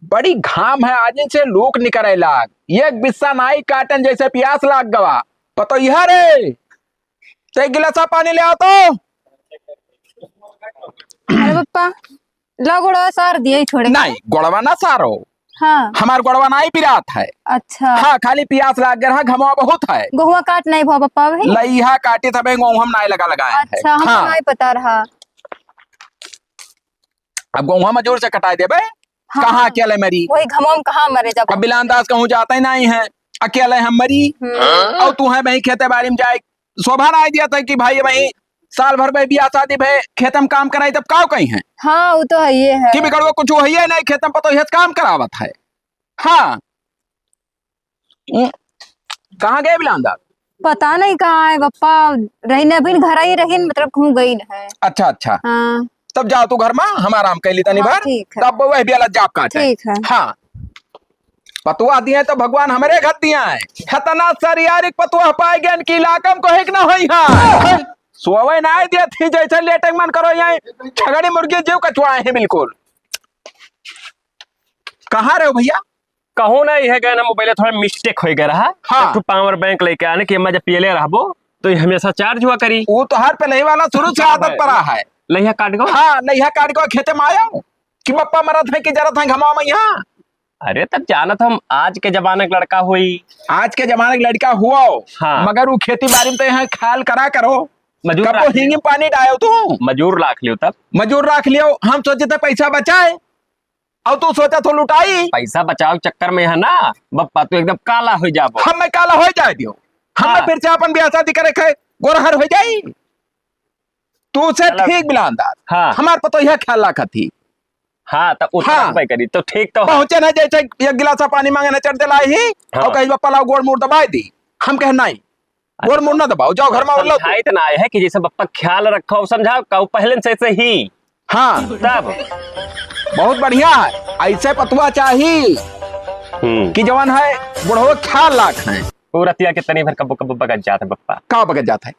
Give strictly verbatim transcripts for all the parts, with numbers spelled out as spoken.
बड़ी घाम है, आज इनसे लूक निकरे लाग। एक बिस्सा नाई काटन जैसे पियास लाग गवा। पतोहिया रे, ते एक गिलासा पानी ले आओ तो। अरे पप्पा, ला गोड़वा सार दिए थोड़े। नहीं, गोड़वा ना सारो। हाँ। हमार गोड़वा नाई पिरात है। अच्छा। हाँ, खाली पियास लाग गया है, घमवा बहुत है। गोहुआ काट नहीं भवा पप्पा भाई? लइहा काटे तबे गोहुआ में नाई लगा लगाए हैं। अच्छा, हमको हाँ। नहीं पता रहा। अब गोहुआ मजूर से कटाई देबे, हाँ। कहाँ अकेले मरी? वही घमवा में कहाँ मरे जब? अब बिलान दास कहूँ जाते ही नहीं है, अकेले हम मरी। हम्म। और तू है वहीं खेते बाड़ी में जाए, शोभा नाई दिया था कि भाई वहीं साल भर में बियाह शादी भे खेत में काम कराई तब काव कहीं है? हाँ, वो तो है, ये है। कि बिगड़वा कुछ है ही नहीं, खेत में पतोहिया से काम करावत है। हाँ। हम्म, कहाँ गए बिलान दास? पता नहीं कहाँ है पप्पा, रहीन अभी घर ही रहीन, मतलब कहूँ गई न है। अच्छा, अच्छा। हाँ। तब जाओ तू घर में, हम आराम कर ली तनी हाँ, भर, ठीक है। तब वह भी अलग जाप काटे। ठीक है। हाँ। पतुआ दिए तो भगवान हमरे घर दिया है। खतना सरियारिक पतुआ पाए गए इनकी इलाका में कोई ना होई है। सोवे ना दिए थी जैसे लेटे के मन करो यहाँ। छगड़ी मुर्गी जीव कचुआए हैं बिल्कुल। कहाँ रहे हो भैया? कहूँ ना, यह गए ना, मोबाइल थोड़ा mistake हो गया रहा। हाँ। एक ठो power bank लेके आने के, मैं जब पियले रहबो, तो ये हमेशा charge हुआ करी। वो तो हर पे नहीं वाला शुरू से हाँ आदत भाई। पड़ा है। लइहा काट गो? हाँ, लइहा काट गो, खेते में आया हूँ। कि बप्पा मरत है, कि जरत है, घमावा में यहाँ। अरे, तब जानत हम, आज के जमाने के लड़का हुई। आज के जमाने के लड़का हुआ हो, हाँ। मगर वो खेती बाड़ी में तो यहाँ ख्याल करा करो। मजूर कब राख वो हिंगी लियो। पानी डायो तू? मजूर राख लियो तब। मजूर राख लियो, हम सोचे थे पैसा बचाए। और तू सोचा थो लुटाई? पैसा बचाव चक्कर में है ना बप्पा, तू एकदम काला हो जाबो। हम मैं काला हो जाए दियो। हम हाँ। मैं फिर से अपन ब्याह शादी करे खे गोरहर हो जाई। तू से चलो। ठीक बिलान दास। हाँ। हमार पतोहिया ख्याल रखत ही। हाँ, तो उतर हाँ। पे करी, तो ठीक तो है। पहुँचे ना जैसे एक गिलासा पानी मांगे ना चढ़ दिलाई ही, हाँ। और कहीं बप्पा लाओ गोड़ मुड़ दबाई दी। हम कहे नहीं। गोड़ मुड़ ना दबाओ, जाओ घर में और लो तू। समझाइत ना आए है कि जैसे बप्पा ख्याल रखो, समझाओ, का पहले से, से ही। हाँ। तब। बहुत बढ़िया है, ऐसे पतुआ चाही हम्म। कि जवन है बुढ़ो ख्याल रखें। वो रतिया के तनी भर कब्बो कब्बो बगत जात है बप्पा। का बगत जात है?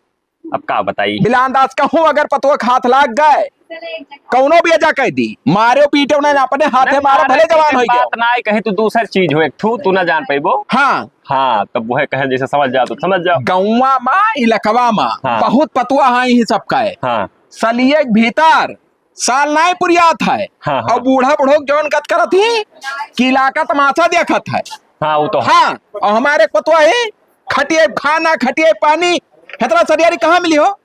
अब का बताई? बिलान दास कहूँ अगर पतुआ के हाथ लाग गए, कौनो भी अजा कह दी, मारे पीटे उन्हें अपने हाथे ना, मारो, मारे भले पीटे जवान हो गया। बात ना आई, कहीं तू दूसर चीज हो, एक ठू तू ना जान पैबो। हाँ। हाँ, तब वह कहे जैसे समझ जाओ तो समझ जाओ। गौवा मा, इलकवा मा, हाँ। बहुत पतुआ हाँ ही सबका है। हाँ। सलिए के भीतर साल नाई पुरियात है। हाँ, हाँ। और बूढ़ा बुढ़ोक जौन कत करत ही कि इलाका तमाशा देखत है। हाँ, वो तो है। हाँ, और हमारे पतुआ ही खटिए खाना, खटिए पानी, हेतरा सरियारी कहाँ मिली हो?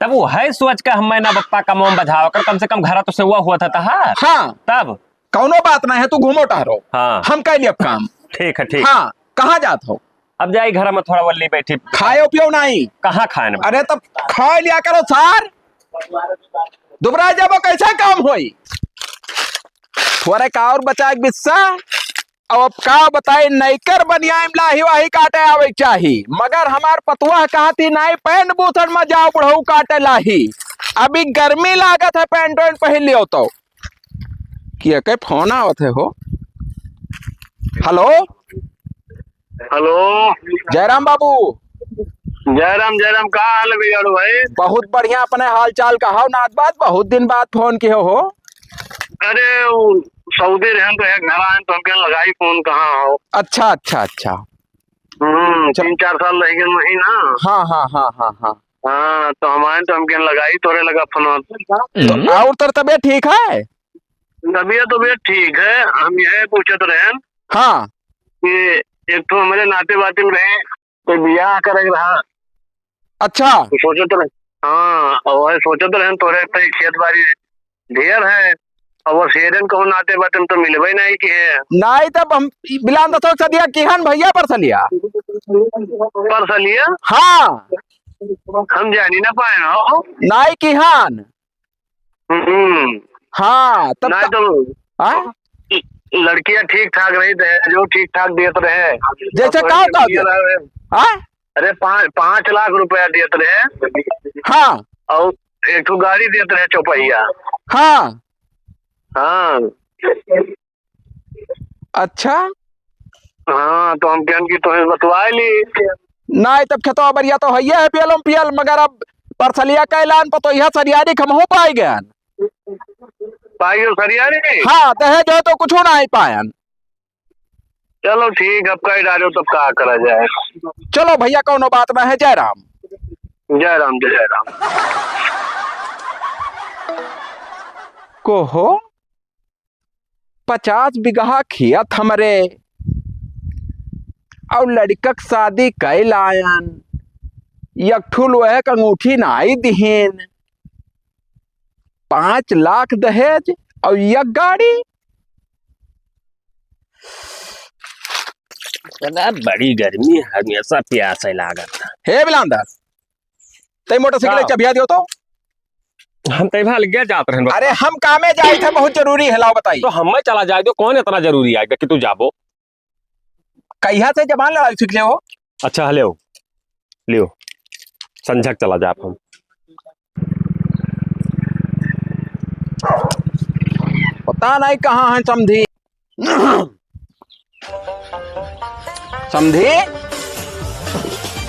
तब वो है सोच के हम ना बप्पा कमवा में बझाव कर, कम से कम घरा तो सेवा हुआ था तहार। हाँ। तब? कौनो बात ना है, तू घूमो टहरो। हाँ। हम कह लियब काम। ठीक है, ठीक। हाँ, कहाँ जात हो? अब जाई घर में थोड़ा वल्ली बैठी। खायो पियो नहीं? कहाँ खाए न? अरे तब खाए लिया करो सार। दुबरा जाबो कैसे काम होई? थोड़े का और बचा एक बिस्सा। अब का बताई, नैकर बनियाई में लाही वाही काटे आवे के चाही, मगर हमार पतुआ कहती नाई पैंट बूथन में जाओ बुढ़ऊ काटे लाही। अभी गर्मी लागत है, पैंट वैंट पहन लियो तो। किया के फोन आवत है हो। हेलो। हेलो। जयराम बाबू। जयराम, जयराम, का हाल है बिगाड़ू भाई? बहुत बढ़िया, अपने हाल चाल कहो, नाथ बात, बहुत दिन बाद फोन किए हो। अरे, वो सऊदी रहन तो एक घर आए तो हमके लगाई फोन, कहाँ हो? अच्छा, अच्छा, अच्छा। हम्म, अच्छा। तीन चार साल रह गए वही ना। हाँ, हाँ, हाँ, हाँ, हाँ। हाँ, तो हम आए तो हमके लगाई तोरे लगा फोन। तो हम्म। और तोर तबीयत ठीक है? तबीयत, तबीयत ठीक है। हम यह पूछत रहे हाँ। कि एक तो हमारे नाते बाते में रहे, तो बियाह करे के रहा। अच्छा। तो सोचत रहे, हाँ, और वह सोचत रहे तोरे तो खेत बाड़ी ढेर है, और वो शेरन कहूँ नाते बाते में तो मिलबे नहीं कि है। नहीं, तब हम बिलान दसो सदिया किहन भैया परसलिया। परसलिया? हाँ। हम जानी ना पाए हो। नहीं किहन। हम्म। हाँ, तब नहीं त-, तो हाँ? लड़कियां ठीक ठाक रही, दहेजो ठीक ठाक देत रहे। जैसे और का, का लड़कियां देत? रहे। हाँ? अरे, पाँच, पाँच लाख रुपया देत रहे। हाँ। और एक ठो गाड़ी देत रहे चौपहिया। हाँ। हाँ। अच्छा। हाँ, तो हम कहन कि तोहे बतवाए ली। नाई, तब खेतवा बरिया तो हइये है पियलम पियल, मगर अब परसलिया कैलान पतोहिया सरियारी खमहू पाई गयन। पाइयो सरिया रे? हाँ, दहेज हो तो कुछ ना ही पायन। चलो ठीक, अब कह डालो, तब का करा जाए। चलो भैया, कौनो बात ना है, जय राम। जय राम, जय राम। को हो, पचास बीघा खेत हमरे, और लड़िका के शादी कइ लायन, एक ठो लोहे के अंगूठी नाई दिहिन, पाँच लाख दहेज और एक गाड़ी। बड़ा बड़ी गर्मी है, हमेशा प्यास है लागत। हे बिलांदर, तै मोटरसाइकिल का? चबिया दियो तो। हम तै भाल गया जात रहन बाबा। अरे हम कामे जाइत है, बहुत जरूरी है, लाओ बताई। तो हमें चला जाए दो, कौन इतना जरूरी है कि तू जाबो? कहिया से जबान लड़ाई सीख ले हो? अच्छा, हले हो, लियो, संझक चला जाए हम। पता नहीं कहाँ है समधी। समधी?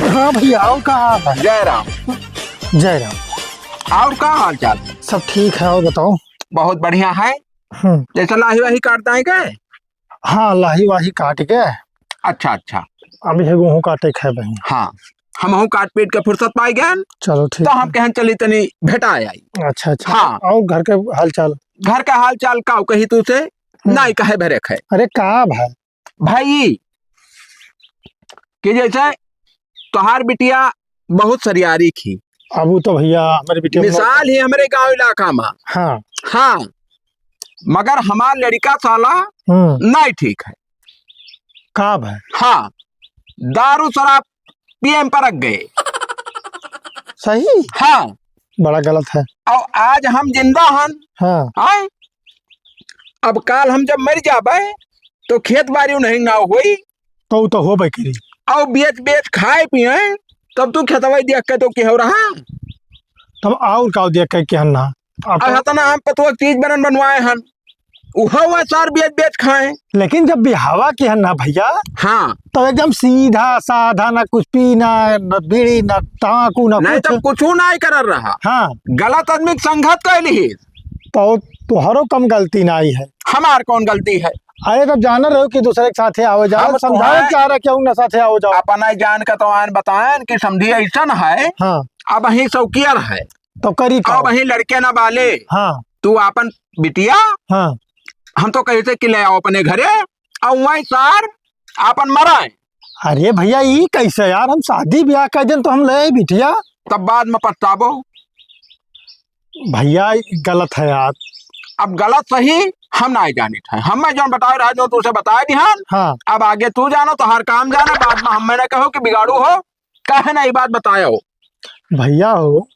हाँ भैया, और का हाल है? जय राम। जय राम। और का हाल चाल? सब ठीक है, और बताओ। बहुत बढ़िया है। हम्म। जैसे लाही वाही काटता है क्या? हाँ, लाही वाही काट के। अच्छा, अच्छा। अभी है गेहूं काटे के है बहिन। हाँ, हमहू काट पीट के फुर्सत पाई गए। चलो ठीक तो है। हम कहन चली तनी भेटा आई। अच्छा, अच्छा। हाँ। और घर के हाल चाल? घर का हाल चाल का कही तू से? हम्म। नाई कहे भरे खे। अरे का भाई? भाई, कि जैसे तोहार बिटिया बहुत सरियारी थी। अब वो तो भैया हमारे बिटिया मिसाल ही हमरे गांव इलाका में। हाँ। हाँ, मगर हमार लड़िका साला हम्म। नहीं ठीक है। का भाई? हाँ, दारू शराब पिए में परक गए। सही? हाँ। बड़ा गलत है। और आज हम जिंदा हन। हाँ। आए? अब काल हम जब मर जाबे, तो खेत बारी नहीं ना होई। तो, तो होबे करी। और बेच, बेच खाए पिए, तब तू खेतवा देख के तो की हो रहा? तब और का देख के केहन ना? अब और हतना हम पतुआ चीज बनन बनवाए हन, उहो वह सार बेच, बेच खाए। लेकिन जब बिहावा केहन ना भैया, हाँ। तो एकदम सीधा साधा, ना कुछ पीना, ना बीड़ी, ना तमाकू, ना नहीं कुछ। तब कुछ ना ही करल रहा। हाँ। गलत आदमी के संगत कैली। तो तोहरो कम गलती नाई है। हमार कौन गलती है? अरे, तब जान रहे हो कि दूसरे के साथे आओ जाओ, हम समझाओ तुम्हारे क्या रहा, क्यों ना साथे आओ जाओ। अपना जान का तो आन बताएन कि समधी ऐसन है, हाँ। अब ही शौकियर है। तो करी का? अब ही लड़के ना बाले। हाँ। तू आपन बिटिया, हाँ। हम तो कहते कि ले आओ अपने घरे, और वहीं सार आपन मराए। अरे भैया, ई कैसे यार? हम शादी ब्याह कर देन तो हम ले आई बिटिया। तब बाद में पछताबो। भैया, ई गलत है यार। अब गलत सही हम ना जानित है, हमें जौन बताए रहा, जो तुझे बताए दिहन। हाँ। अब आगे तू जानो, तोहार काम जाने, बाद में हमें ना कहो कि बिगाड़ू हो, काहे ना ई बात बताए हो। भैया हो,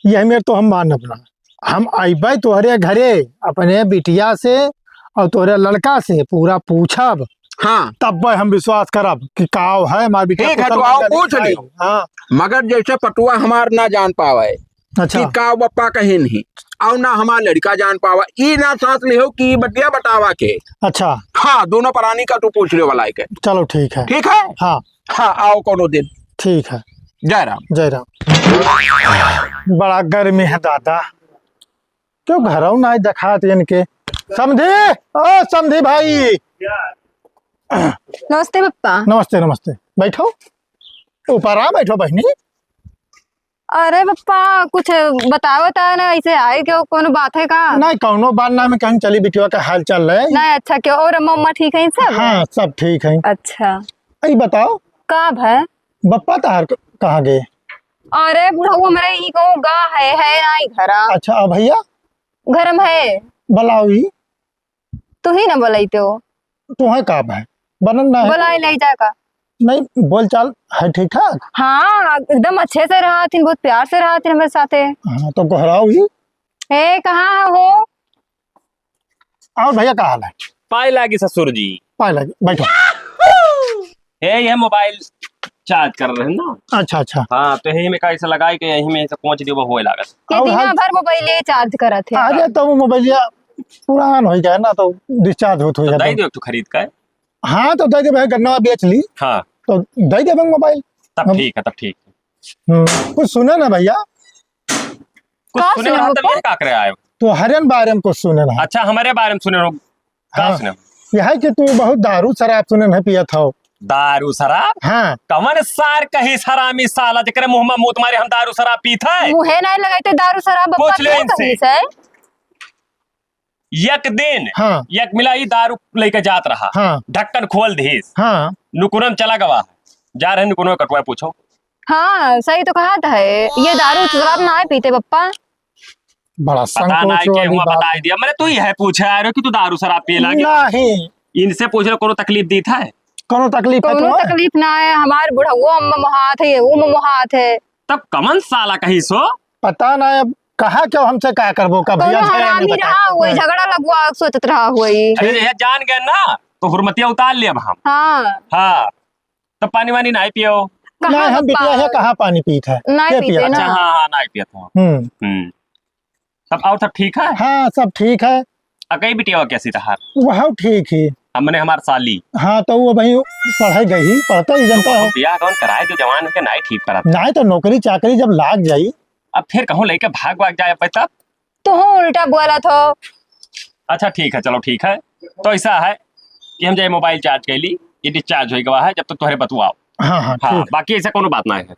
यही मेर तो हम मानब ना। हम अइबै तोहरे घरे अपने बिटिया से और तोहरे लड़का से पूरा पूछब। हाँ। तब हम विश्वास करब कि काव है हमार बिटिया ठीक है, कुशल तो आओ मंगल पूछ है। लियो। हाँ। मगर जैसे पटुआ हमार ना जान पावे अच्छा। कि काव बप्पा कहीं नहीं, और ना हमार लड़का जान पावा, ई ना साथ लिहो कि ई बतिया बतावा के। अच्छा। हाँ, दोनों प्राणी का तू पूछ ले वाला के। चलो ठीक है। ठीक है? हाँ। हाँ, आओ कोनो दिन। ठीक है। जय राम। जय राम। बड़ा गर्मी है दादा, क्यों घरौ ना देखात इनके। समधी, ओ समधी भाई। नमस्ते पप्पा। नमस्ते, नमस्ते। बैठो, ऊपर आ, बैठो बहिनी। अरे पप्पा, कुछ बताओ ता ना, ऐसे आए क्यों, कोनो बात है का? नहीं, कौनो बात ना, मैं कहीं चली बिटिया का हाल चाल ले। नहीं, अच्छा क्यों, और अम्मा उम्मा ठीक है सब? हाँ, सब ठीक है। अच्छा। ई बताओ। का भय? बप्पा तहार क-, कहाँ गए? अरे बुढ़ऊ हमरे ई को गा है, है ना ई घरा। अच्छा, आ भैया? घर में है। बुलाओ ई। तू ही ना बोलाई तो। तोहे का भय? बनन ना है। बोलाई ले जा का। नहीं, बोल चाल है ठीक ठाक? हाँ, एकदम अच्छे से रहा थिन, बहुत प्यार से रहा थिन हमरे साथे। हाँ, तो गोहराओ ही। ए, कहाँ है हो? और भैया का हाल है? पाए लागी ससुर जी। पाए लागी, बैठो। ए, ये मोबाइल चार्ज कर रहे हैं ना। अच्छा, अच्छा। हाँ, तो यही में का ऐसे लगाई के यही में ऐसे पहुंच दियो, वो होए लागत। ये और दिना हाल भर मोबाइल ये चार्ज करत है। अरे, तो वो मोबाइल या पुरान हो गया ना, तो डिस्चार्ज होत हो तो जाता। दे दो तो खरीद के। हाँ, तो दे दे भाई, गन्ना बेच ली। हाँ। तो दे दे भाई मोबाइल। तब हम ठीक है, तब ठीक है। हम्म, कुछ सुने ना भैया। कुछ का सुने सुने वाला हो तब ये पा-, का करे आए हो? तोहरे बारे में कुछ सुने ना। अच्छा, हमरे बारे में सुने हो? का हाँ। सुने? यह है कि तू बहुत दारू शराब सुने है पियत हो। दारू शराब? हाँ। कवन सार कही हरामी साला, जेकरे मुंह में मूत मारे हम दारू शराब पीत है? मुंहे नहीं लगाई थे दारू शराब, बप्पा पूछ ले क्यों इनसे। कही से? एक दिन हाँ। एक मिला ही दारू लेके जात रहा, हाँ। ढक्कन खोल दीस, हाँ। नुकुरम चला गवा, जा रहे नुकुरम कटुआ पूछो। हाँ, सही तो कहा था, ये दारू शराब ना है पीते बप्पा। बड़ा पता संकोच ना है के वाली हुआ बात बताई है। दिया, मैंने तू यह पूछे आ रहे हो कि तू दारू शराब पिए लागे? नहीं। इनसे पूछ लो, कोनो तकलीफ दी था? कोनो तकलीफ है कोनो तुम्हें? तकलीफ ना है, हमार बुढ़ऊ अम्मा मोहात है, वो मोहात है। तब कमन साला कहीं सो? पता ना, अब कहा क्यों हमसे का करबो, का भैया कोनो झगड़ा हरामी नहीं रहा करता। हुई, झगड़ा लगवा सोचत रहा हुई। अरे, ये जान गए ना, तो हुरमतिया उतार लिया हम। हाँ। हाँ। तब पानी वानी नहीं पियो? कहाँ नहीं, हम बप्पा? बिटिया है, कहाँ पानी पीत है? नहीं के पीते पियत ना। है? अच्छा, हाँ, हाँ, नहीं पियत हो। हम्म। हम्म। तब और सब ठीक है? हाँ, सब ठीक है। आ, कई बिटिया कैसी तहार? वह ठीक ही। हमने हमार साली। हाँ, तो वो वहीं पढ़े गई, पढ़ता ही जनता तो हो। बियाह कौन कराए जो जवान होके नहीं ठीक परत? नहीं तो नौकरी चाकरी जब लाग जाई। अब फिर कहूँ लेके भाग भाग जाए अब तब? तू उल्टा बोलत हो। अच्छा, ठीक है, चलो, ठीक है। तो ऐसा है कि हम जाए मोबाइल चार्ज कर ली, ये डिस्चार्ज हो गवा है, जब तक तोहरे बतुआओ। हाँ, हाँ, हाँ, ठीक। बाकी ऐसा कोनो बात ना है।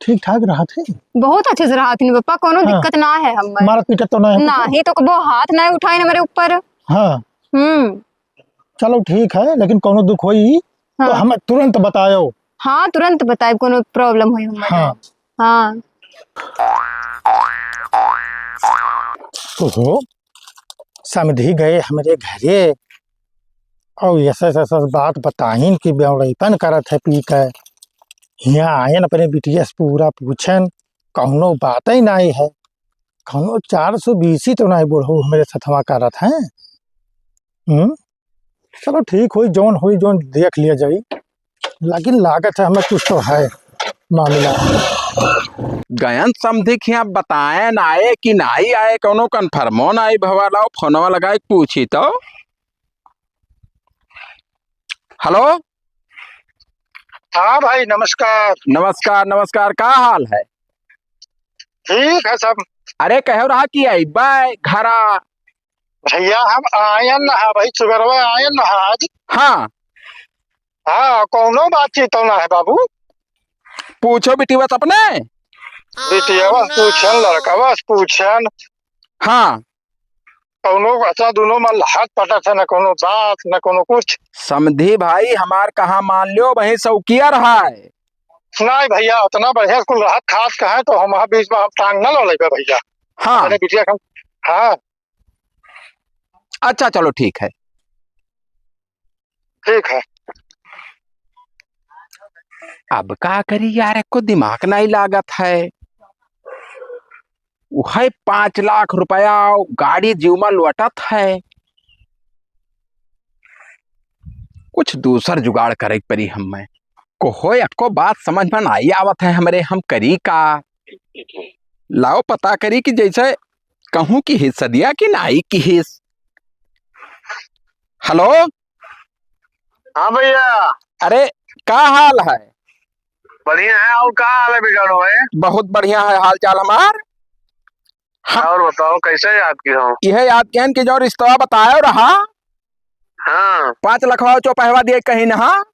ठीक ठाक रहत है। बहुत अच्छे से रहत है बप्पा, कोनो हाँ। दिक्कत ना है हमें। मारत पीटत तो ना है ना कुछ? ही तो कबो हाथ ना उठाए ना मेरे ऊपर। हाँ। हम्म। चलो, ठीक है, लेकिन कोनो दुख होई तो हाँ। हमें तुरंत बतायो। हाँ, तुरंत बताए, कोनो problem होई हमें। हाँ। हाँ। ओहो, समधी गए हमरे घरे और ऐसे ऐसे बात बताइन कि बेवड़ैपन करत है पी के। हियाँ आयन अपने बिटिया से पूरा पूछन, कौनो बात ही नहीं है। कौनो चार सौ बीस ही तो नहीं बुढ़ऊ हमरे सथवा करत है। हम्म? चलो ठीक होई, जौन होई, जौन देख लिया जाई। लेकिन लागत है हमें कुछ तो है मामला। गयन समधी के यहाँ बताए ना आए कि नाई आए, कौनो कन्फर्मो नाई भवा। लाओ फोनवा लगाए के पूछी तो। हेलो। हाँ भाई, नमस्कार। नमस्कार, नमस्कार, का हाल है? ठीक है सब। अरे, कहो रहा कि अइबे घरा। भैया, हम आयन ना है भाई, सुबेरवा आयन ना है आज। हाँ। हाँ, कौनो बातचीत तो ना है बाबू। पूछो बिटिया से अपने। बिटिया से पूछन, लड़का से पूछन। हाँ। कौनो अच्छा दोनों में लहट पटत है, ना कौनो बात, ना कौनो कुछ। समधी भाई, हमार कहा मान लियो, वही शौकिया रहा है। नहीं भैया, उतना बढ़िया कुल रहत खात कहे तो हम बीच में हम टांग ना लड़ेबे भैया। हाँ। अपने बिटिया का, हाँ। अच्छा, चलो, ठीक है। ठीक है। अब का करी यार, एको दिमाग नहीं लागत है। उहै पाँच लाख रुपया गाड़ी जीव मा लौटत है। कुछ दूसर जुगाड़ करे के परी हम्मे। कोहो एको बात समझ मा नाई आवत है हमरे, हम करी का? लाओ पता करी कि जैसे कहूँ किहिस सदिया कि नाई किहिस। हेलो। हाँ भैया। अरे, का हाल है? बढ़िया है, और का हाल है बिगाड़ो है? बहुत बढ़िया है हाल चाल हमार। हाँ। और बताओ, कैसे याद किहो? यह याद किहन कि जो रिश्तवा बतायो रहा, हाँ। पाँच लखवा चौपहवा दिए कहिन, हाँ?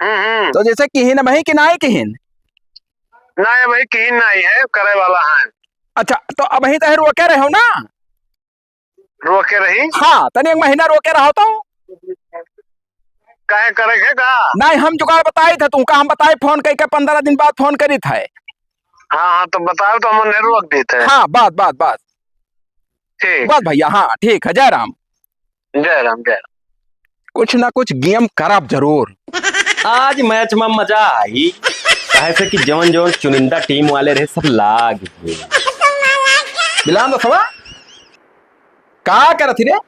हम्म, हम्म। तो जैसे किहिन अबहीं कि नाई किहिन? नाई, अबहीं किहिन नाई है, करे वाला है। अच्छा, तो अबहीं तो रोके रहो ना? रोके रही? हाँ, तनी एक महीना रोके रहो तो। काहे, करे के का? नहीं, हम जुगाड़ बताई थे तुमका, हम बताई, फोन कइके पन्द्रह दिन बाद फोन करी थे। हाँ, हाँ, तो बताओ तो हम उन्हें रोक दी थे। हाँ, बात, बात, बात। ठीक। बात भैया, हाँ, ठीक है, जय राम। जय राम, जय राम। कुछ ना कुछ game करब जरूर। आज match मा मजा आई, काहे से कि जवन जवन चुनिंदा team वाले रहे, सब लाग गए। बिलाम दोस्तवा, का करत ही रे?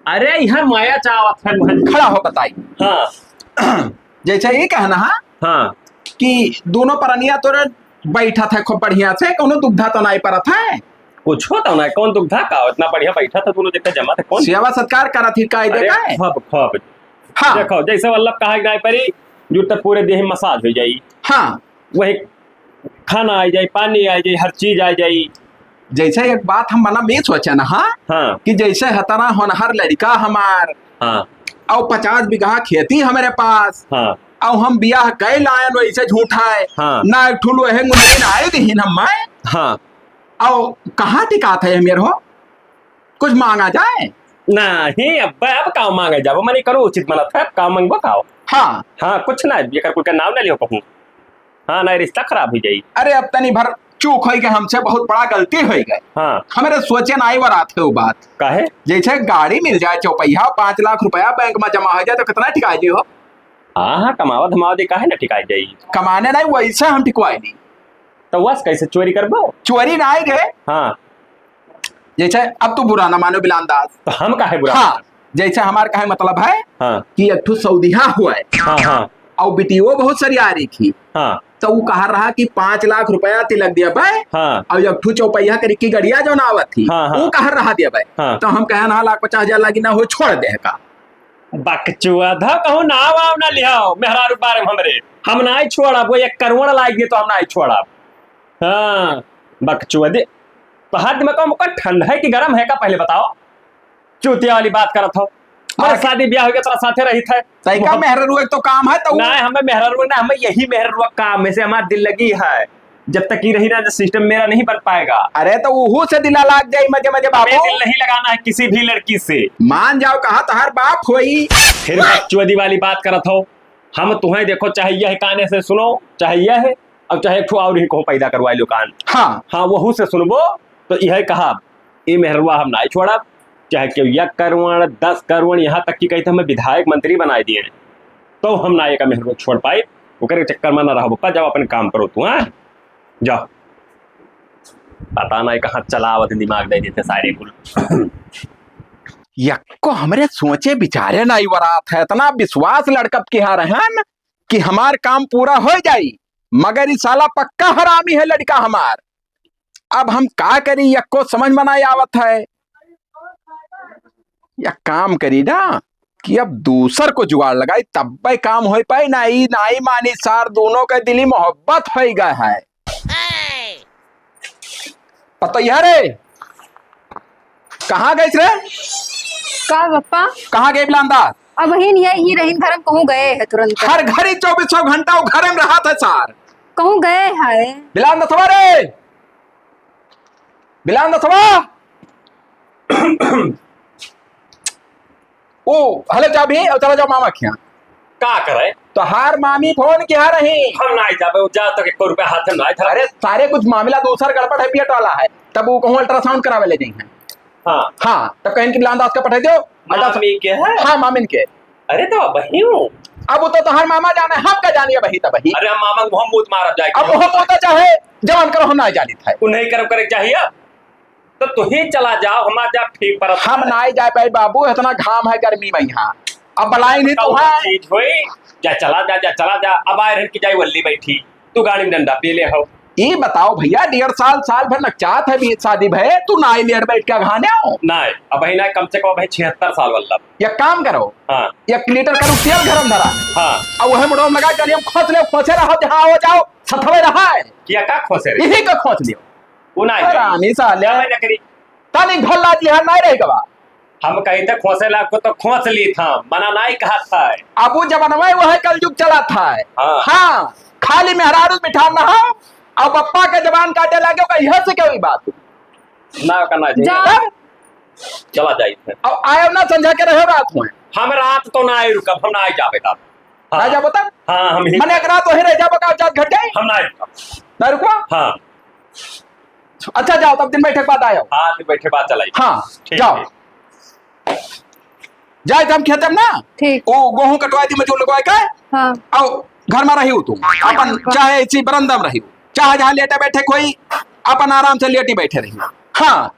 अरे, यहाँ माया चावत है, मोहन। खड़ा हो, बताई। हाँ। जैसे ये कहना है हाँ। कि दोनों परनिया तोरे बैठत है खूब बढ़िया से, कोनो दुविधा तो नहीं परत है? कुछो तो नहीं, कौन दुविधा का, इतना बढ़िया बैठत है दोनों, देखा जमा थे, कौन? सेवा सत्कार करत ही, कायदे अरे, का है? खूब, खूब। हाँ। देखो, जैसे वल्लभ कहा कि नहीं परी, जूठ तक पूरे देह में massage हो जाई। हाँ। वही खाना आ जाई, पानी आ जाई, हर चीज आ जाई। जैसे एक बात हम मन में सोचे ना, हाँ? हाँ। कि जैसे हतना होनहार लड़िका हमार, हाँ। अउ पचास बीघा खेती हमरे पास, हाँ। अउ हम बियाह कै लायन वैसे झूठा है, हाँ। ना एक ठो लोहे गुंदरी ना आए दिहिन हम मैं। हाँ। अउ कहाँ टिकात है मेरे हो? कुछ मांगा जाए? नहीं, अब, अब का मांगे जाबो? मने करो उचित मनत है, अब का मांगबो का हो? हाँ। हाँ, कुछ ना, एकर कुल के नाम ना लियो कहूँ। हाँ, ना, रिश्ता खराब हो जाई। अरे, अब तनी भर चूक होई गए हमसे, बहुत बड़ा गलती होई गए। हाँ। हमरे सोचे ना आई बरात है वो बात। काहे? जैसे गाड़ी मिल जाए चौपहिया, पाँच लाख रुपया बैंक में जमा हो जाए तो कितना टिकाई जी हो? हाँ, हाँ, कमावा धमावा दे काहे ना टिकाई जाई? कमाने नहीं, वैसे हम टिकवाई नहीं। तो वस कैसे चोरी करबो? चोरी ना आई रे। हाँ। जैसे अब तू बुरा ना मानो बिलान दास। तो हम काहे बुरा हाँ, मानब? जैसे हमार कहे मतलब है हाँ। कि एक ठो सौदिहा हुआ है। हाँ, हाँ। और बिटियो बहुत सरियारी थी। हाँ। तो वो कहा रहा कि पाँच लाख रुपया तिलक दिया भाई। हाँ। और एक ठो चौपहिया करी की गड़िया जो ना आवत थी, हाँ, हाँ। वो कहा रहा दिया भाई। हाँ। तो हम कहे ना लाख पचास हजार लागी ना हो, छोड़ दे का। बकचुआ धा कहूँ नाव वाव ना लिहाओ, मेहरारू बारे में हमरे। हम नाई छोड़ब, वो एक करुण लाग गए तो हम नाई छोड़ब। हाँ, बकचुआ दे। तो हद में कम ओकर ठंड है कि गरम है का पहले बताओ? चूतिया वाली बात करत हो। हमारे आगे शादी ब्याह हो गया, तोरा साथे रहित है। तई का वो हम मेहररुआ के तो काम है तो ना, हमें मेहररुआ ना, हमें यही मेहररुआ काम है, से हमार दिल लगी है। जब तक ये रही ना, system मेरा नहीं बन पाएगा। अरे तो उहू से दिला लाग जाई मजे मजे हमें बाबू। दिल नहीं लगाना है किसी भी लड़की से। मान जाओ कहा तोहार बाप होई। फिर बकचोदी वाली बात करत हो। हम तुम्हें देखो, चाहे यह काने से सुनो, चाहे यह, अब चाहे एक ठो और ही कहो पैदा करवाई लो कान। हाँ। हाँ, वहू से सुनबो तो यह कहा, "ए मेहरवा हम नाई छोड़ब, चाहे केहू एक करोड़, दस करोड़, यहाँ तक कि कही तो हमें विधायक मंत्री बनाए दिए, तो हम ना एक मेहरवा छोड़ पाई।" ओकरे चक्कर में ना रहो बप्पा, जाओ अपन काम करो तू, हाँ? जाओ। पता नहीं कहाँ चलावत दिमाग दे देते सारे कुल। यक्को हमरे सोचे विचारे नाई वरात है, इतना विश्वास लड़कप के यहाँ रहन कि हमार काम पूरा हो जाई, मगर ई साला पक्का हरामी है लड़का हमार। अब हम का करी, यक्को समझ में नाई आवत है। या काम करी ना कि अब दूसर को जुगाड़ लगाई, तब्बे काम हो पाई। नाई, नाई मानी सार, दोनों के दिली मोहब्बत हो गए है। पतोहिया रे, कहाँ गइस रे? का बप्पा? कहाँ गए बिलांदा? अब ही नहीं है, ही रहीन घर में, कहूँ गए है तुरंत। हर घड़ी चौबीसों घंटा वो घर में रहा था सार। कहूँ गए है? बिलांदा थवा रे, बिलांदा थवा। ओ, हेलो, चाबी, और चला जाओ मामा के यहाँ। का करे? तोहार मामी फोन किहा रही। हम नाई जाबे, जा तक एको रुपया हाथ में नाई धरा। अरे, सारे कुछ मामला दूसर गड़बड़ है, पेट वाला है, तब वो कहूँ ultrasound करावे ले जाई हैं। हाँ। हाँ, तब कहीं कि बिलान दास का पठाई दो। मामी के है? हाँ, मामिन के। अरे, तो अबही हूँ। अब वो तो तोहार मामा जाने, हम का जानिए बही तब बही। अरे, हम मामा को हम मूत मारब जाए अब के। वो तो चाहे जवान करो, हम ना जानित है। उन्हें कर्म करे चाहिए। तो तुही चला जाओ, हमार जा ठीक परत हम है। नाई जाए पाई बाबू, इतना घाम है गर्मी में यहाँ। अब बलाई नहीं तो कौन है। चीज होई? जा चला जा, जा चला जा। अब आए रहन की जाई वल्ली बैठी, तू गाड़ी में डंडा पी ले हो। ये बताओ भैया, डेढ़ साल, साल भर नकचात है बीच शादी भय, तू नाई लेट बैठ के घाने हो? नाई, अब ही ना, कम से कम अब ही छिहत्तर साल वल्लभ। एक काम करो, हाँ। एक लीटर करू तेल गरम धरा। हाँ। अब वह मुड़वा में लगा के हम खोस ले, खोसे रहो, जहाँ हो जाओ, सथवे रहा है। किया का खोसे रे? यही का खोस लियो। वो ना आई। हरामी साले। क्या मैं ना करी? ताली घर लाज लिहार नाई रह गवा। हम कही थे खोसे लाग को तो खोस ली था, मना नाई कहा था। अब वो जमाना में वह कलयुग चला था। हाँ। हाँ, खाली मेहरारू बिठान रहा, अब पप्पा के जबान काटे लागे, ओका इहे से क्या हुई बात? ना करना चाहिए। जा। हाँ? चला जाई थे। अब आयो ना संझा के रहो रात में। हम रात तो ना आई रुकब, हम ना आई जाबे रात। हाँ। ना जाबो तब? हाँ, हम ही मने एक रात वही रह जाबो का, जात घट जाए? हम ना आई रुकब। ना रुकबो? हाँ। अच्छा, जाओ, तब दिन बैठे के बाद आयो। हाँ, दिन बैठे बाद चलाई। हाँ, ठीक, जाओ। ठीक। जाए तो हम खेतम ना। ठीक। ओ, गेहूं कटवाए दी, मजूर लगवाए के। हाँ। आओ, घर में रही हो तुम। अपन हाँ। चाहे इसी बरंदा में रही हो, चाहे जहाँ लेटे बैठे कोई, अपन आराम से लेटी बैठे रही। हाँ।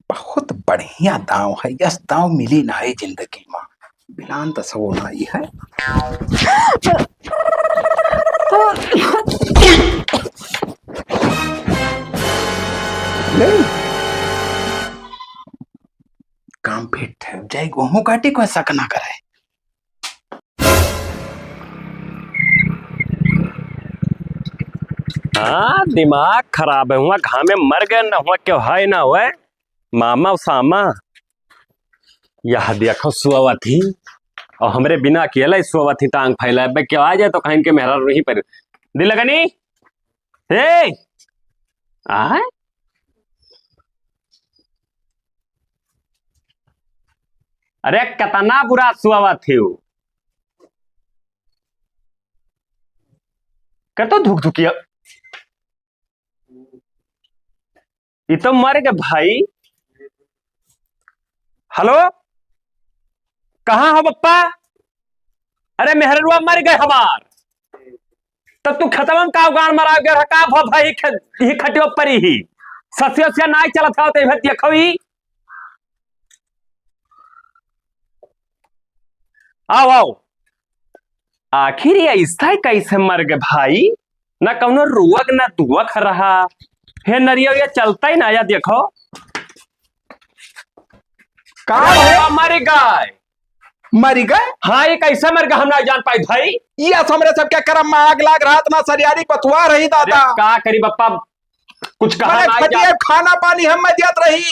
बहुत बढ़िया दांव है, यस दांव मिली ना है जिंदगी मा। बिलान त सो ना ही है। नहीं। काम फिट है, जाए गेहूं काटे, कोई शक ना करे। हाँ, दिमाग खराब है, हुआ घामे मर गए, न हुआ क्यों है, न हुआ। मामा सामा, यह देखो सोवत ही, और हमरे बिना अकेला ही सोवत ही, टांग फैलाए, बे क्यों आ जाए तो कहीं के मेहरा नहीं पर। दिल लगनी, ए, आए? अरे, कितना बुरा सोवत ही वो। कतो धुकधुकिया। ई तो मर गए भाई। हेलो, कहाँ हो बप्पा? अरे मेहररुआ मर गए हमार। तब तू खतम का गान मरा गया रहा, का भा भाई ख-, ही खटियो परी ही। ससियो से नाई चलत हो, ते देखो ही। आओ, आओ। आखिर ये ऐसा कैसे मर गए भाई? ना कौनो रुअक ना दुअक रहा। हे नरिया, ये चलता ही ना, या देखो। का अरे भैया? मर गए। मर गए? हाँ, ये कैसे मर गए, हम ना जान पाई भाई। ये हमरे सबके करम में आग लाग रहा, इतना सरियारी पतवार रही अरे दादा। का करी बप्पा, कुछ कहा मने ना खटिया जा- खाना पानी हम में दियत रही।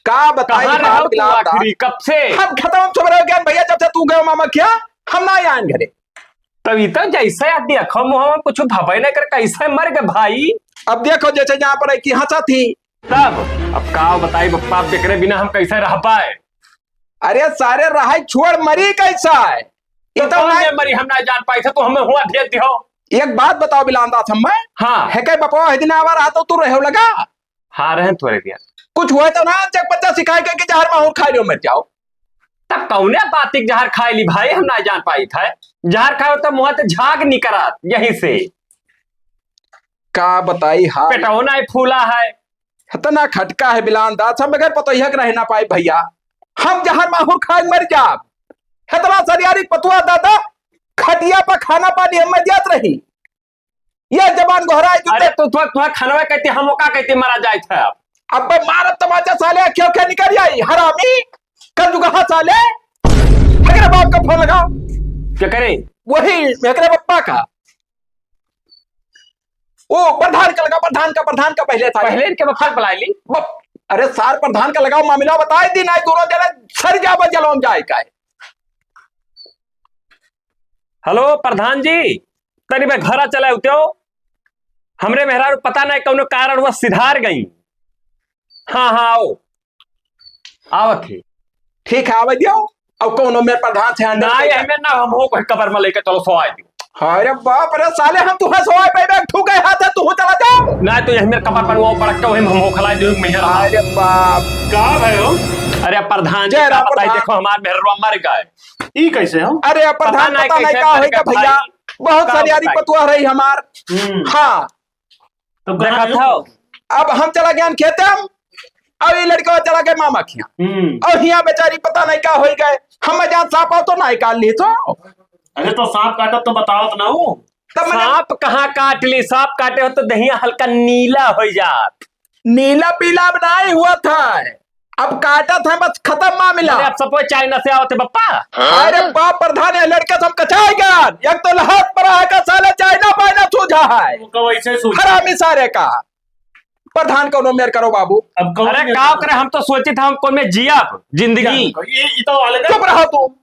का बताई कहाँ रहो बाप तू लाल आखिरी, दा। कब से? हम खतम सब रह गए भैया, जब से तू गयो मामा क्या, हम ना आए घरे। तब ई तो जैसे आदमी अखो मुँह में कुछ भबे नहीं कर, कैसे मर गए भाई? अब देखो जैसे यहाँ पर है कि हंसा थी। तब अब का बताई बप्पा, अब एकरे बिना हम कैसे रह पाए? अरे सारे रहाई छोड़ मरी कैसा है? तो ये तो कौन नहीं। है मरी, हम ना जान पाई थे, तो हमें हुआ भेज दियो। एक बात बताओ बिलांदा थम्मे। हाँ। है के बपवा है दिन आवा रहा तो तू रहो लगा? हाँ, रहन थोड़े दिया। कुछ हुआ तो ना, जब पत्ता सिखाए के कि जहर माहौर खा लियो, मर जाओ। तब कौने बात के जहर खाए ली भाई, हम ना जान पाई था। जहर खाए तो मुँह ते झाग निकरा यहीं से। का बताई हाल। पेटवा नहीं फूला है। इतना खटका है बिलान दास, हम बगैर पतोहिया के रह ना पाई भैया। हम जहर माहौर खाए मर जाब। इतना सरियारी पतुआ दादा, खटिया पर खाना पानी हम मर जात रही। ये जबान गोहराए जूते। अरे तो तुहा, तुहा खनवा कहते, हम का कहते मरा जाए थे अब। अब बे मारत तमाचा साले, क्यों क्या निकल आई, हरामी, कंजुगहा साले। एकरे बाप का फोन लगा। क्या करे? वही, एकरे बप्पा का। ओ, प्रधान का लगा, प्रधान का, प्रधान का पहले था। पहले इनके बप्पा बुला ली। बप-, अरे सार, प्रधान का लगाओ, मामला बताए दी, नहीं दोनों जने सर जाबे जलवा में जाए का है। हेलो प्रधान जी, तनी बे घरा चले उठ्यो। हमरे मेहरारू पता नहीं कौनो कारण हुआ सिधार गई। हाँ, हाँ, आओ। आवत ही। ठीक है, आवे दियो। अब कौनो मेरे प्रधान से अंडर ना, के ये में ना, हम हो कोई कबर में लेके चलो, सो आए दियो। अरे बाप रे साले, हम तुहे सोए पे बैग ठुके हाथ है, तू चला जा। ना, तो यही मेरे कबर पर वो पड़क के वही हम हो खिला दियो, मैं रहा। अरे बाप। का भाई हो? अरे प्रधान जी, जय का राम बताई, प्रधान। देखो, हमार मेहरवा मर गए। ई कैसे हो? अरे प्रधान, पता नहीं पता नहीं कैसे का मर होई गए का भैया, भाई। बहुत का सरियारी बताई? पतुआ रही हमार। हम्म। हाँ। तो देखा कहाँ था? हो? अब हम चला गया खेते हम, अब ये लड़का चला गया मामा खिया। हम्म। और हिया बेचारी पता नहीं का होई गए, हम जान सांप आओ तो ना निकाल ली तो। अरे तो सांप काटत तो बताओ तो ना हो। तब मैंने सांप कहाँ काट ली? सांप काटे हो तो दहिया हल्का नीला हो जात। नीला पीला अब नहीं हुआ था, अब काटत है बस, खत्म मामला। अरे अब सब कोई चाइना से आवत है बप्पा। अरे बाप प्रधान, ये लड़का सब कचाए गया, एक तो लहत पर आएगा साले, चाइना पाइना सूझा है। उनका वैसे सूझा। हरामी सारे का। प्रधान कौनो मेर करो बाबू। अब कौन अरे मेर का करो? करे, हम तो सोचित हम कौन में जियब जिंदगी। क्या? ये, ये तो अलग है। चुप रहो तू।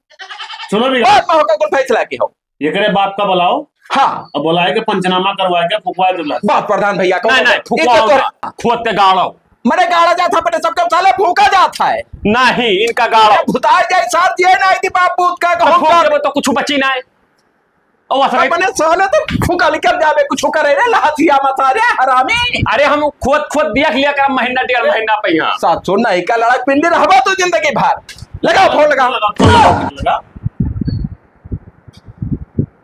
सुनो भी। बात में होकर कुल फैसला की हो। एकरे बाप का बुलाओ। हाँ। अब बुलाए के पंचनामा करवाए के फुकवा देला। बात प्रधान भैया को नहीं, नहीं, फुकवा इज्जत होगा। खोद के गाड़ो। मरे गाड़ा जात है, अपने सबके साले फूका जात है। नहीं, इनका गाड़ो। भुताई जाए सार दिए ना, इनकी बाप पूत का तो कहूँ फूक का। देबो तो कुछ बची ना है। ओ, असरे अपने साले तो फूका निकल जावे, कुछ करे रे, लाशिया मत सारे, हरामी। अरे, हम खोद, खोद दिया लिया कर महीना, डेढ़ महीना पे यहाँ। सात सौ नहीं का लड़क पिंडी रहबा तो जिंदगी भर। लगाओ फोन, लगाओ। लगा, लगा, लगा।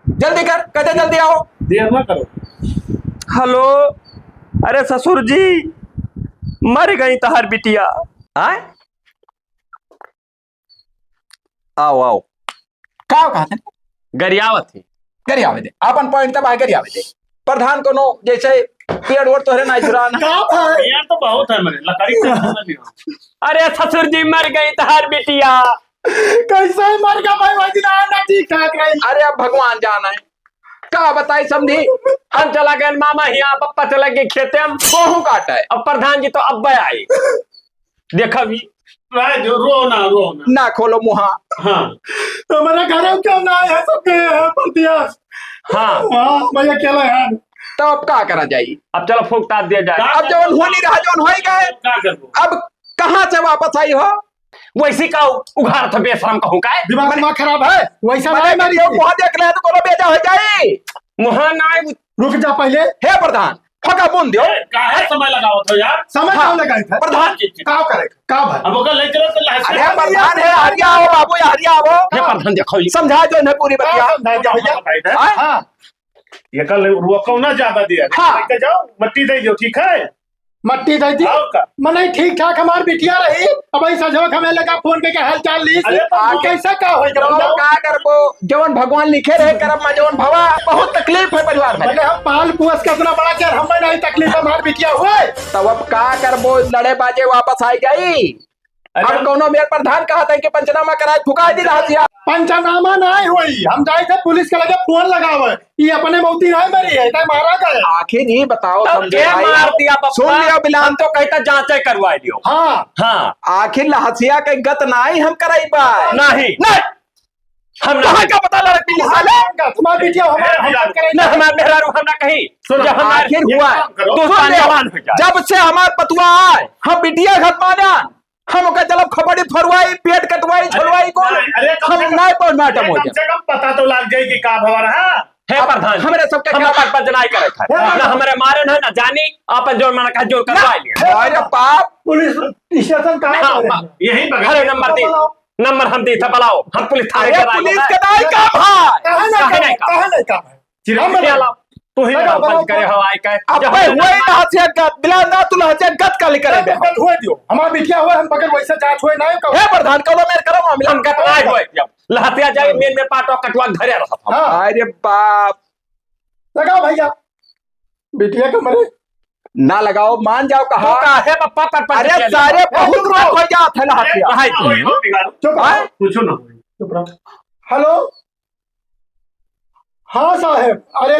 जल्दी कर, कहते जल्दी आओ। देर ना करो। हेलो, अरे ससुर जी, मर गई तहार बिटिया। आय? आओ, आओ। का कहते? गरियावत ही। गरियावे दे। आपन point तब आए गरियावे दे। प्रधान कोनो जैसे पेड़ ओड़ तोहरे ना जुरान। का भाई? यार तो बहुत है मेरे, लकड़ी से नहीं हो। अरे ससुर जी, मर गई तहार बिटिया। कैसे मर गया भाई, वही दिन आना ठीक ठाक रही। अरे अब भगवान जाना है। का बताई समधी, हम चला गए मामा हियाँ, पप्पा चला गए खेते में गोहूँ काटे। अब प्रधान जी तो अब आई। देखा भी। रह दो, रो ना, रो ना। ना खोलो मुहा। हाँ। हमारे घर में क्यों ना आए हैं, सब गए हैं परदेस। हाँ। हाँ, भैया अकेला है। तो अब का करा जाई? अब चलो फूक ताप दिया जाए। अब जौन होनी रहा, जौन होई गए। का करबो? अब कहाँ से वापस आई हो? वैसी का उ-, उघार था बेशरम कहूँ का है? दिमाग, दिमाग खराब है, वैसा मने नहीं मारी। केहू मुँह देख ले तो कोनो बेजा हो जाई। मुँह ना आए। रुक जा पहले। हे प्रधान, फका मुन दियो। ए, काहे समय लगावत हो यार? समय हाँ, क्यों लगाई था? प्रधान जी, जी। का करे? का भाई? अब ओकर ले चलो तो लहसुन। अरे प्रधान है, हरिया आओ बाबू, ये हरिया आओ। हे प्रधान देखो ये। समझा दो इन्हें पूरी का बतिया। समझाई दे भैया? बताई दे। हाँ? हाँ। ये कल रुआ कौना ज्यादा दिया? हाँ। लेके जाओ, मट्टी दे दो, ठीक है? मट्टी दे दी। और का? मने ठीक ठाक हमार बिटिया रही, अब ऐसा जो हमें लगा फोन पे के हाल चाल ली। अरे तो तू आके कैसे का होई जब तो जाओ? का करबो, जवन भगवान लिखे रहे करम में जवन भवा, बहुत तकलीफ है परिवार में। मने हम पाल पुअस के इतना बड़ा कर हमें नहीं तकलीफ है, हमार बिटिया हुए। तब अब का करबो, लड़े बाजे वापस आ जाई। अरे अब कौनो मेर प्रधान कहत है कि पंचनामा कराए, फुकाए दी रहत या। पंचनामा नहीं होई, हम जाए थे पुलिस के लगे फोन लगावे, ये अपने मौती नहीं मरी है, इतना मारा गए। आखिर ये बताओ, तब समझे के भाई? मार दिया बप्पा? सुन लियो बिलान। हम तो कहता जांचे करवा लियो। हाँ। हाँ। आखिर लहसिया के गत नाई हम कराई बा। नहीं। नहीं। हम कहाँ नहीं। का पता लड़क मिली साले? तुम्हारा बिटिया हमारे हम बात करें। ना हमार मेहरारू हम ना कहीं। सुनो, जब हमार आखिर हुआ है। दोस्त सुन लियो, जवान हो जाए। जब से हमार पतुआ आए, हम बिटिया घर माना, हम ओकर चलब खपड़ी फरवाई, पेट कटवाई, अरे, छोलवाई को, अरे, कम हम से कम, नाय postmortem अरे, हो कम जाए। से कम पता तो लग जाए कि का भवा रहा। हे अब प्रधान जी, हमरे सबके हम क्या अपन पंच नाय करे खाए। हाँ। ना हमरे मारे ना, ना जानी, अपन जोर माना कहा जोर ना। करवा लिया। अरे बाप। पुलिस स्टेशन कहाँ हाँ, पर है? हाँ। यहीं बगल। अरे नंबर दी, बुलाओ। नंबर हम दी था, बुलाओ, हम पुलिस थाने अरे के राय पुलिस होता है। के नाय काम है। कहाँ ना काहे काम नहीं है? काम? कहाँ नहीं काम है? चिरौंजी हम वाला, तू ही बताओ, ना पंच करे बताओ। हो, आय का, अब जब भाई हम हुए ना हथिया गत, बिलान ना तू ना हथिया गत का लेकर आए गत, बे। गत हुए दियो। हमार बिटिया हुए, हम बगैर वैसे जांच हुए ना कहो। हे प्रधान, कहो मेरे करो मामला। हम गत ना हुए, जब लहतिया जाए, मेन में पाटो कटवा घरे रहा था। हाँ। अरे बाप। लगाओ भैया, बिटिया के मरे। ना लगाओ, मान जाओ कहा। तो का है, पप्पा पर, पर अरे किया सारे जाता है। बहुत चुप रहो। रोज हो जात है लहतिया। अरे, भाई, चुप रहो। हाँ? पूछो ना, चुप रहो। हेलो, हाँ साहेब, अरे,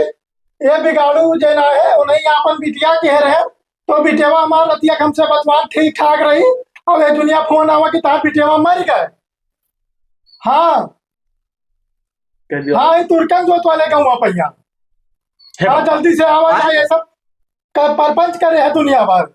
ये बिगाड़ू जे ना है, उन्हें आपन बिटिया के रहे, तो बिटियावा हमार रतिया हमसे बतवा ठीक ठाक रही। अब ये दुनिया फोन आवा कि तार बिटियावा मर गए। हाँ। कह दिया। हाँ, ये तुर्कन जोत वाले गाँव पहिया। हे हाँ, बाबा। जल्दी से आवा हाँ? जाए, ये सब का परपंच करे है दुनिया भर।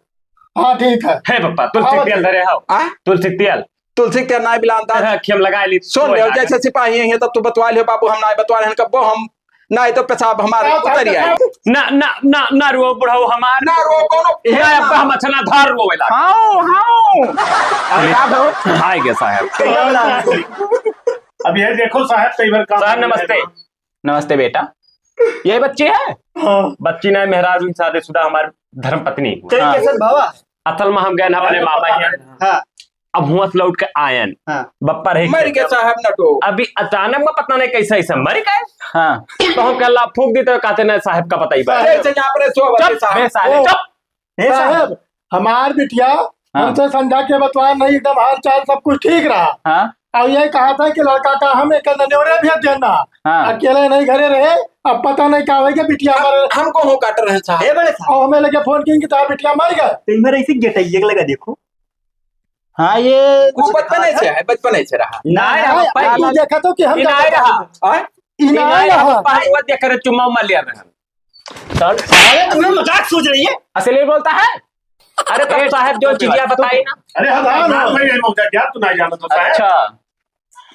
हाँ, ठीक है। हे बाबा, तुलसी आवा तेल जी। धरे हो। हाँ? तुलसी तेल। तुलसी के तेल नाय बिलान था। हाँ, खेम लगा ली। सुन ले, जैसे सिपाही हैं, तब तू बतवा ले बाबू, हम नाय बतवा ले, कब्बो हम नाय तो पेशाब हमार हाँ, उतर ही आए। हाँ। ना, ना, ना, ना रो बुढ़ऊ हमार। ना रो कोनो। ना, अब हम अच्छा ना धार रोवेला। हाँ, हाँ। अरे, का हो? आए गए साहब। अब ये देखो साहब, कई बार काम साहब, नमस्ते। नमस्ते बेटा। ये बच्ची है? हाँ। बच्ची ना, मेहरारू शादीशुदा हमार धर्म पत्नी। चल, हाँ। कैसन भावा? असल में हम गए ना अपने मामा यहाँ। हाँ। अब हुआं से लौट के आयन। हाँ। बप्पा रहे मर गए साहब नटो। अभी अचानक में पता नहीं कैसे ऐसे मर गए। हाँ। तो हम कहला फूंक देते हुए कहते नहीं साहब का पता ही बा। कैसे यहाँ पर सो चुप, साहब। बे साले, ओ। चुप। हे साहब, साहब, हमार बिटिया हाँ। हमसे समझा के बतवाए नहीं, एकदम हाल चाल सब कुछ ठीक रहा। हाँ। और ये कहा था कि लड़का का हम एक नन्योरे भेज देना। हाँ। अकेले नहीं घरे रहे, अब पता नहीं का होई कि बिटिया हमारे हम, हमको हो काट रहे हैं साहब। ए बड़े साहब। और हमें लगे फोन की कि तार बिटिया मर गए। तो इधर ऐसे गेटैया लगा देखो। हाँ, ये वो बचपन ऐसे है, बचपन ऐसे रहा। ना, ना, ना, ना, ना, पहले तू देखा तो कि हम ये क्या ना करते रहा। हैं? हाँ? ये ये ना ना रहा। रहा। पहले वो देख रहे, चुम्मा उम्मा लिया रहे। सर, अरे, तुम लोग मजाक सोच रही है? असली बोलता है? अरे, तब ए, साहब जो चीजें बताई ना। अरे, हम प्रधान हो। भाई, ये मौका क्या तू नहीं जानत हो, साहब? अच्छा,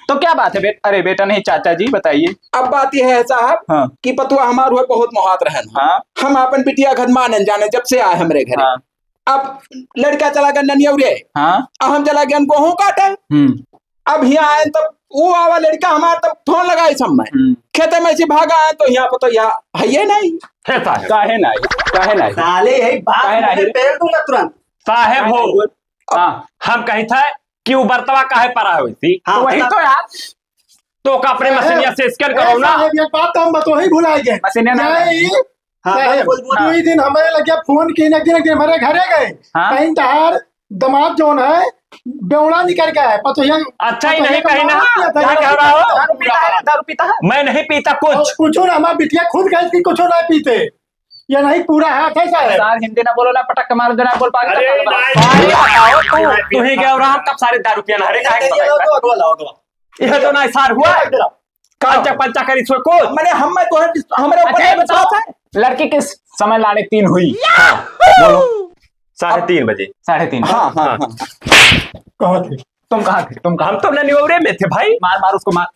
तो क्या बात है, बेट-, अरे, बेटा नहीं, चाचा जी, बताइए। अब बात यह है, साहब, हाँ। कि पतुआ हमार हुए बहुत मोहात रहन। हाँ। हम आपन बिटिया घर मानन जाने, जब से आए हमरे घरे। हाँ। अब लड़का चला गया ननियौरे। हाँ। अब हम चला गया गोहूं काटे। हम्म। अब हियाँ आए तब वो आवा लड़का हमार तब फोन लगाई सब में। हम्म। खेते में से भागा आए तो हियाँ पता यहाँ है ये नहीं। हे साहब। काहे नहीं? काहे नहीं? साले यही बात काहे मुंह नहीं? में पेल दूंगा तुरंत। साहेब हो। हाँ। हम कही था कि वो बर्तवा काहे परा है वैसी? हाँ, तो वही बता। तो यार। तो का अपने साहेब, मशीनिया से स्कैन ए करो ना। साहेब, एक बात तो हम बतोही भुला गए। मशीनिया ना नहीं। हाँ, साहेब, बोल, बोल। दो ही दिन हमारे लगे फोन की, एक दिन, एक दिन हमारे घरे गए। हाँ। कहीं तहार दामाद जौन है, बेवड़ा निकल गया है, पतोहिया। अच्छा ही पतोहिया नहीं का कहीं ना, मार दिया था। दारू पीता है, दारू पीता है? मैं नहीं पीता कुछ। और कुछ ना, हमारा बिटिया खुद कहे कि कुछ नहीं पीते। ये नहीं पूरा हाथ है, साहब। सार हिंदी ना बोलो ना, पटक के मार देना, बोल पागे अरे, तो नहीं, सारे नहीं, बताओ, नहीं, तू, नहीं, तू ही नहीं, गया और हम कब सारे दारू पिया ना, अरे, काहे ये पटक लो, दो, दो लाओ, दो। ये तो नहीं, सार हुआ। इधर आओ। पंचा, पंचा करी इसको को। मैंने हम, मैं तो है, हमरे ऊपर अच्छा, ये है, बताओ, विश्वास है। लड़की किस समय लाड़े तीन हुई? हाँ, बोलो। साढ़े तीन बजे। साढ़े तीन। हाँ, हाँ, हाँ। हाँ। कहाँ थे? तुम कहाँ थे? तुम कहाँ हम तो ननियोरे में थे, भाई। मार, मार उसको, मार।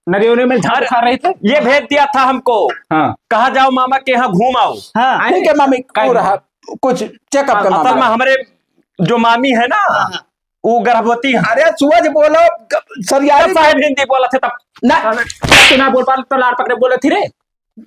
ननियोरे में झाड़ अरे, खा रहे थे। ये भेज दिया था हमको। हाँ। कहा, "जाओ मामा के यहाँ घूम आओ।" हाँ। ठीक है, मामी, काहे वो रहा, कुछ checkup हाँ, करना असल में पड़ेगा। हमारे जो मामी है ना, हाँ, हाँ। वो गर्भवती है। अरे, सुबह से बोलो, ग-, सरियारी तब साहब हिंदी बोला थे तब। ना। तब तो ना बोल पा, तो लाड़ पकड़े बोले थे रे।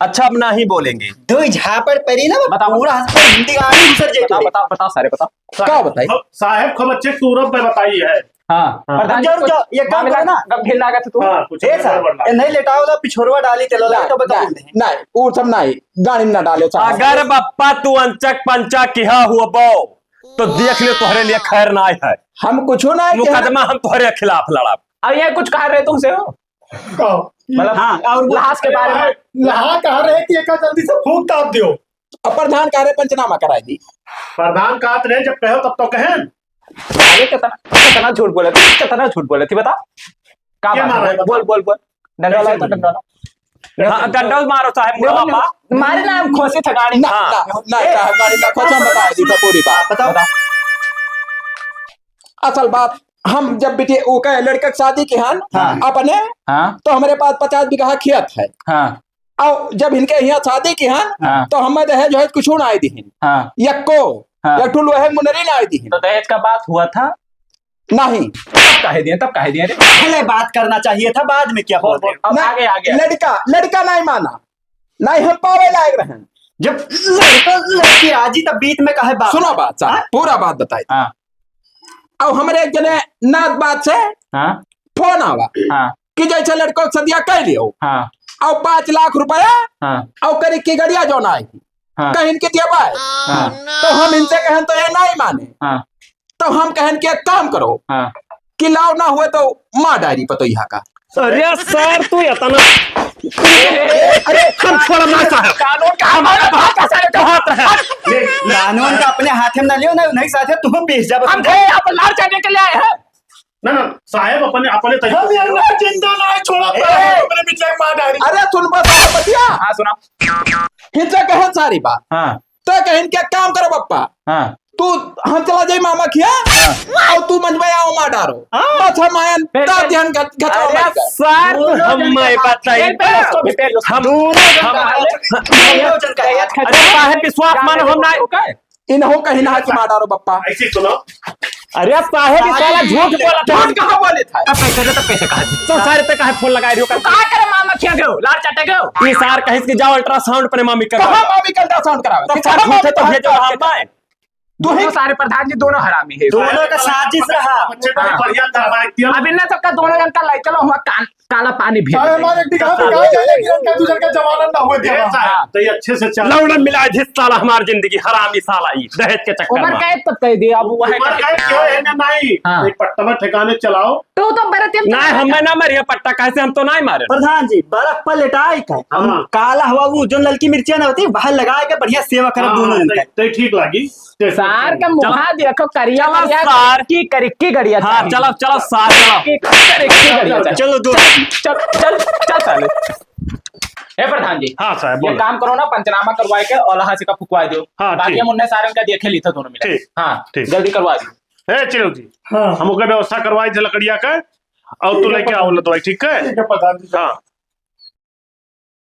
अच्छा, अब ना ही बोलेंगे। दो झापड़ पड़ी ना, बताओ। पूरा हंस पर हिंदी गाड़ी घुसर जाए बताओ, तो। बताओ, बताओ सारे, बताओ। का बताई? साहब, साहब, खूब अच्छे सूरत में बताई है। हाँ, हाँ। प्रधान जी, रुक जाओ, रुक जाओ, कुछ ये काम मामला करो ना। गंभीर लागत है तू। हाँ, कुछ ए साहब, गड़बड़ लागत। ए, नहीं लेटाओ ना, पिछोरवा डाली, तेल वाला, नहीं, तो बताओ नहीं, नहीं। नहीं, वो सब नहीं, गाड़ी ना डालो साहब। अगर बप्पा तू अंचक पंचा किहा हुआ बो, तो देख ले, तोहरे लिए खैर ना है। हम कुछ ना किहा। मुकदमा हम तोहरे खिलाफ लड़ब। अब ये कुछ कह रहे तुमसे हो? कहो। मतलब, हाँ, और वो लहास के बारे में। लहा कहा रहे कि एका जल्दी से फूंक ताप दियो। अब प्रधान कह रहे पंचनामा कराई दी। प्रधान कहत रहे, जब कहो तब तो कहें। अरे कितना, कितना झूठ बोले थे, कितना झूठ बोले थे, बता। का क्या बात मारा है? है, बता। बोल, बोल, बोल। डंडा कैसे वाला, बोले? डंडा वाला। हाँ, डंडा मारो साहब, नहीं, मुड़वा नहीं, पा। मारे ना, हम खोसे था गाड़ी। ना, हाँ। ना, ना, ए, साहब, गाड़ी ना खोसे, हम बता दी था पूरी बात। बताओ। बताओ। असल बात, हम जब बिटिया, ओके लड़का के शादी किहन, हाँ। अपने, हाँ। तो हमरे पास पचास बीघा खेत है। हाँ। और जब इनके यहाँ शादी किहन, हाँ। तो हमें दहेज वहेज कुछ ना आए दिहिन। हाँ। यक्को, हाँ। एक ठो लोहे मुनरी ना आए दिहिन। तो दहेज का बात हुआ था? नहीं। तब काहे दिए, तब काहे दिए रे? पहले बात करना चाहिए था, बाद में क्या बोल रहे हो? अब ना, आगे, आगे। लड़का, लड़का नहीं माना, नहीं हम पावे लायक रहन। जब लड़का लड़की राजी तब बीच में काहे बात? सुनो बात साहब, हाँ? पूरा बात बताई। हाँ। अब हमरे एक जने नात बात से हाँ। फोन आवा हाँ। कि जैसे लड़को सदिया कह लियो हाँ। और पाँच लाख रुपया हाँ। और करी की गड़िया जौन आई हाँ। कहिन के दिया बाय। हाँ। तो हम इनसे कहन तो ये नहीं माने। हाँ। तो हम कहन कि एक काम करो हाँ। कि लाओ ना हुए तो मार डारी पतोहिया का। अरे सर, तू इतना, अरे हम छोड़ ना साहब। कानून का हमारा भाग का सारे तो हाथ है। कानून का अपने हाथ में ना लियो ना, नहीं साथे तुम पीस जाओ। हम थे आप लाड़ चाटने के लिए आए हैं। ना, ना, साहब अपने, अपने तरीके हम से यहाँ जिंदा ना है, छोड़ा ए, पड़ा है, अपने बिचारे मार डारी। अरे सुन बस बतिया। हाँ, सुना। हिंसा कहन सारी बात। हाँ। तो कहिन क्या काम करो बप्पा। हाँ। तू हम चला जाई मामा खिया हाँ। और तू मंजबे आओ मार डारो। हाँ। बस हम आयन फिर, ता फिर, ध्यान घट-, घटवा अरे मार का। सार, दोनों हम जन मैं का बताई। फिर, फिर उसको भी, फिर उसको हम, दोनों जन हम, का हम, हाथ, दोनों जन का हाथ। अरे साहब विश्वास मानो हम ना। इनहो कहीं ना कि मार डारो बप्पा। ऐसे सुनो। अरे साहब, ये साला झूठ बोला था। झूठ कहाँ बोले था? तब कैसे, तब कैसे कहा? तो सारे पे काहे फोन लगाए रही हो? तो का करे मामा खिया गयो? लाड़ चाटे गयो? ये सार कहिस कि जाओ अल्ट्रासाउंड अपने मामी कर कहाँ आओ। मामी का अल्ट्रासाउंड करावे? तो कितना सार झूठे तो मामी भेजो का हम आए। दोनों सारे प्रधान जी दोनों हरामी है। दोनों का साजिश रहा। बच्चे को हाँ। बढ़िया करवा दिया। अब इन्हें सबका दोनों जन का लाई चलो हुआ कान, काला पानी भेज अरे दे। हमारे एक बीघा पे गाय जाने की इनका दूसर का जमाना ना हुए ए दिया। साहब, हाँ। तो ये अच्छे से चल। लौड़ा मिला जिस साला हमारी जिंदगी हरामी साला ई दहेज के चक्कर उम्र में। कैद तो तय दे, अब वो है उम्र क्या? कैद क्यों है ना नहीं? हाँ। एक पट्टा में ठिकाने चलाओ। तो, तो बरत हम ना, हमें ना मारिए पट्टा, कैसे हम तो नहीं मारे। प्रधान जी, बर्फ पर लेटाए का, हम हाँ। काला हवा वो जो ललकी मिर्चियाँ ना होती, वह लगाए के बढ़िया सेवा करब हाँ, दोनों हाँ, जन तो, का। तो ठीक लागी। सार का मुहा देखो, करिया चला करिया, सार। करिक्की, करिक्की गड़िया हाँ, चाहिए। चला, चला, सार, चला। करिक्की, करिक्की गड़िया चाहिए। चलो, दो। चल, चल, चल, चल, साले। ए प्रधान जी, हाँ, साहब, ये बोलो। काम करो ना, पंचनामा करवाए के और लहासी का फुकवा दो। हाँ, बाकी ठीक। हम उन्हें सारे का देखे ली था दोनों मिला। ठीक, हाँ, ठीक। जल्दी करवा दो। ए, चिरू जी, हाँ। हम ओकर व्यवस्था करवाई थे लकड़िया का, और तू ठीक है, लेके आओ प्रधान। लतवाई, ठीक है? ठीक है, प्रधान जी। हाँ।